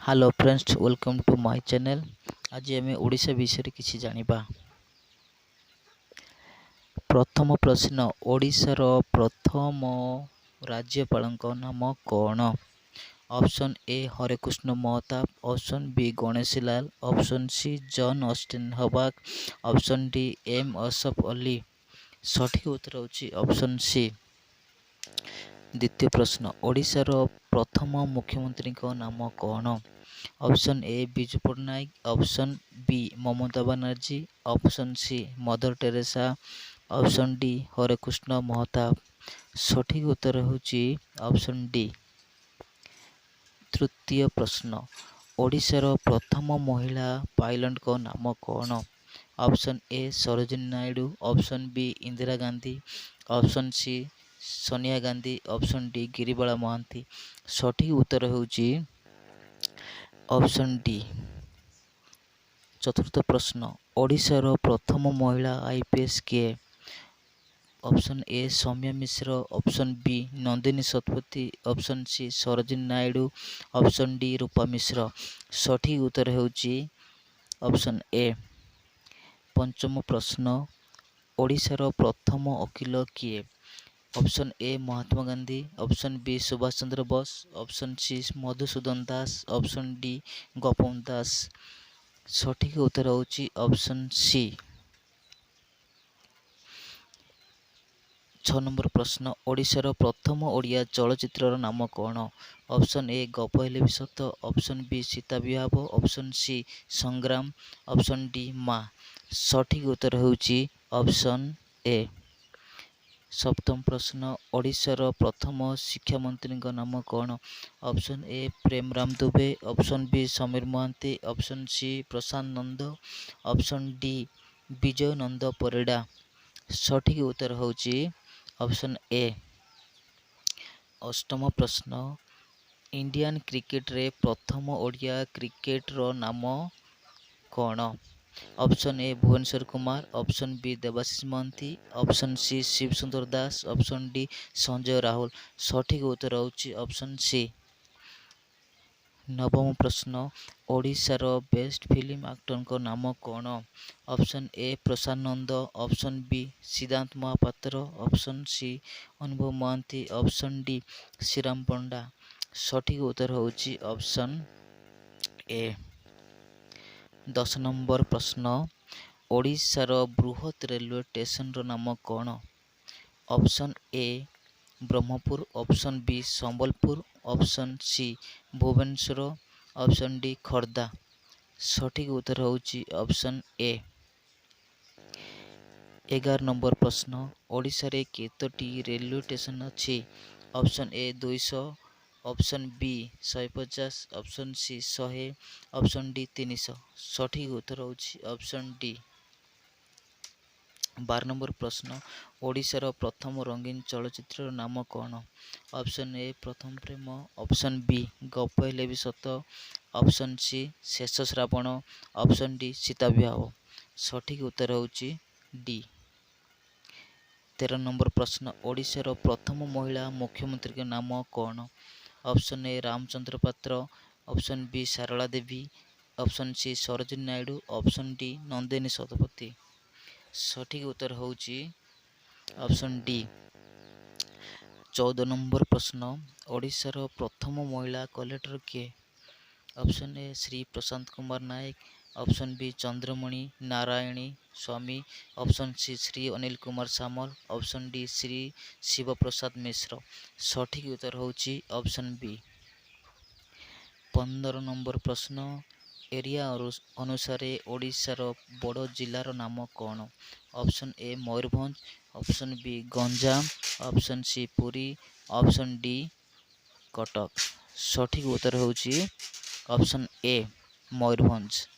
Hello friends, welcome to my channel. ଆଜି ଆମେ ଓଡ଼ିଶା ବିଷୟରେ କିଛି ଜାଣିବା। ପ୍ରଥମ ପ୍ରଶ୍ନ, ଓଡ଼ିଶାର ପ୍ରଥମ ରାଜ୍ୟପାଳଙ୍କ ନାମ କ'ଣ? Option A Harekrushna Mahtab, option B Ganeshi Lal, option C John Austin ହବାକ୍, option D M Asaf Ali. ସଠିକ୍ ଉତ୍ତର ହେଉଛି ଅପସନ୍ ସି। ଦ୍ୱିତୀୟ ପ୍ରଶ୍ନ, ଓଡ଼ିଶାର ପ୍ରଥମ ମୁଖ୍ୟମନ୍ତ୍ରୀଙ୍କ ନାମ କ'ଣ? Option A Biju Patnaik, option B Mamata Banerjee, option C Mother Teresa, option D Harekrushna Mahtab. ସଠିକ୍ ଉତ୍ତର ହେଉଛି ଅପସନ୍ ଡି। ତୃତୀୟ ପ୍ରଶ୍ନ, ଓଡ଼ିଶାର ପ୍ରଥମ ମହିଳା ପାଇଲଟଙ୍କ ନାମ କ'ଣ? Option A Sarojini Naidu, option B Indira Gandhi, option C Sonia Gandhi, option D Giribala Mohanty. ସଠିକ୍ ଉତ୍ତର ହେଉଛି ଅପସନ୍ ଡି। ଚତୁର୍ଥ ପ୍ରଶ୍ନ, ଓଡ଼ିଶାର ପ୍ରଥମ ମହିଳା ଆଇପିଏସ୍ କିଏ? Option A Soumya Mishra, option B Nandini Satapathy, option C Sarojini Naidu, option D Rupa Mishra. ସଠିକ୍ ଉତ୍ତର ହେଉଛି ଅପସନ୍ ଏ। ପଞ୍ଚମ ପ୍ରଶ୍ନ, ଓଡ଼ିଶାର ପ୍ରଥମ ଓକିଲ କିଏ? Option A Mahatma Gandhi, option B Subhash Chandra Bose, option C Madhusudan Das, option D Gopabandhu Das. ସଠିକ୍ ଉତ୍ତର ହେଉଛି ଅପସନ୍ ସି। ଛଅ ନମ୍ବର ପ୍ରଶ୍ନ, ଓଡ଼ିଶାର ପ୍ରଥମ ଓଡ଼ିଆ ଚଳଚ୍ଚିତ୍ରର ନାମ କ'ଣ? ଅପସନ୍ ଏ ଗପ ହେଲେ ବି ସତ, ଅପସନ୍ ବି ସୀତା ବିବାହ, ଅପସନ୍ ସି ସଂଗ୍ରାମ, ଅପସନ୍ ଡି ମା। ସଠିକ୍ ଉତ୍ତର ହେଉଛି ଅପସନ୍ ଏ। ସପ୍ତମ ପ୍ରଶ୍ନ, ଓଡ଼ିଶାର ପ୍ରଥମ ଶିକ୍ଷାମନ୍ତ୍ରୀଙ୍କ ନାମ କ'ଣ? Option A Premaram Dubey, option B Samir Mohanty, option C Prashant Nanda, option D Bijay Nanda Parida. ସଠିକ୍ ଉତ୍ତର ହେଉଛି ଅପସନ୍ ଏ। ଅଷ୍ଟମ ପ୍ରଶ୍ନ, ଇଣ୍ଡିଆନ୍ କ୍ରିକେଟରେ ପ୍ରଥମ ଓଡ଼ିଆ କ୍ରିକେଟର ନାମ କ'ଣ? Option A Bhubaneswar Kumar, option B Debashish Mohanty, option C Shiva Sundar Das, option D Sanjay Rahul. ସଠିକ୍ ଉତ୍ତର ହେଉଛି ଅପସନ୍ ସି। ନବମ ପ୍ରଶ୍ନ, ଓଡ଼ିଶାର ବେଷ୍ଟ ଫିଲ୍ମ ଆକ୍ଟରଙ୍କ ନାମ କ'ଣ? Option A Prashant Nanda, option B Siddhanta Mahapatra, option C Anubhav Mohanty, option D Sriram Panda. ସଠିକ୍ ଉତ୍ତର ହେଉଛି ଅପସନ୍ ଏ। 10 ନମ୍ବର ପ୍ରଶ୍ନ, ଓଡ଼ିଶାର ବୃହତ୍ ରେଲୱେ ଷ୍ଟେସନର ନାମ କ'ଣ? Option A Brahmapur, option B Sambalpur, option C Bhubaneswar, option D Khordha. ସଠିକ୍ ଉତ୍ତର ହେଉଛି ଅପସନ୍ ଏ। 11 ନମ୍ବର ପ୍ରଶ୍ନ, ଓଡ଼ିଶାରେ କେତୋଟି ରେଲୱେ ଷ୍ଟେସନ ଅଛି? Option A 200, option B 150, option C 100, option D 300। ସଠିକ୍ ଉତ୍ତର ହେଉଛି ଅପସନ୍ ଡି। 12 ନମ୍ବର ପ୍ରଶ୍ନ, ଓଡ଼ିଶାର ପ୍ରଥମ ରଙ୍ଗୀନ ଚଳଚ୍ଚିତ୍ରର ନାମ କ'ଣ? ଅପସନ୍ ଏ ପ୍ରଥମ ପ୍ରେମ, ଅପସନ୍ ବି ଗପ ହେଲେ ବି ସତ, ଅପସନ୍ ସି ଶେଷ ଶ୍ରାବଣ, ଅପସନ୍ ଡି ସୀତା ବିବାହ। ସଠିକ୍ ଉତ୍ତର ହେଉଛି ଡି। 13 ନମ୍ବର ପ୍ରଶ୍ନ, ଓଡ଼ିଶାର ପ୍ରଥମ ମହିଳା ମୁଖ୍ୟମନ୍ତ୍ରୀଙ୍କ ନାମ କ'ଣ? Option A Ramachandra Patra, option B Sarala Devi, option C Sarojini Naidu, option D Nandini Satapathy. ସଠିକ୍ ଉତ୍ତର ହେଉଛି ଅପସନ୍ ଡି। 14 ନମ୍ବର ପ୍ରଶ୍ନ, ଓଡ଼ିଶାର ପ୍ରଥମ ମହିଳା କଲେକ୍ଟର କିଏ? Option A Shri Prashant Kumar Nayak, option B Chandramani Narayani Swami, option C Shri Anil Kumar Samal, option D Shri Shiva Prasad Mishra. ସଠିକ୍ ଉତ୍ତର ହେଉଛି ଅପସନ୍ ବି। 15 ନମ୍ବର ପ୍ରଶ୍ନ, ଏରିଆ ଅନୁସାରେ ଓଡ଼ିଶାର ବଡ଼ ଜିଲ୍ଲାର ନାମ କ'ଣ? ଅପସନ୍ ଏ Mayurbhanj, option B Ganjam, option C Puri, option D Cuttack. ସଠିକ୍ ଉତ୍ତର ହେଉଛି ଅପସନ୍ ଏ ମୟୂରଭଞ୍ଜ।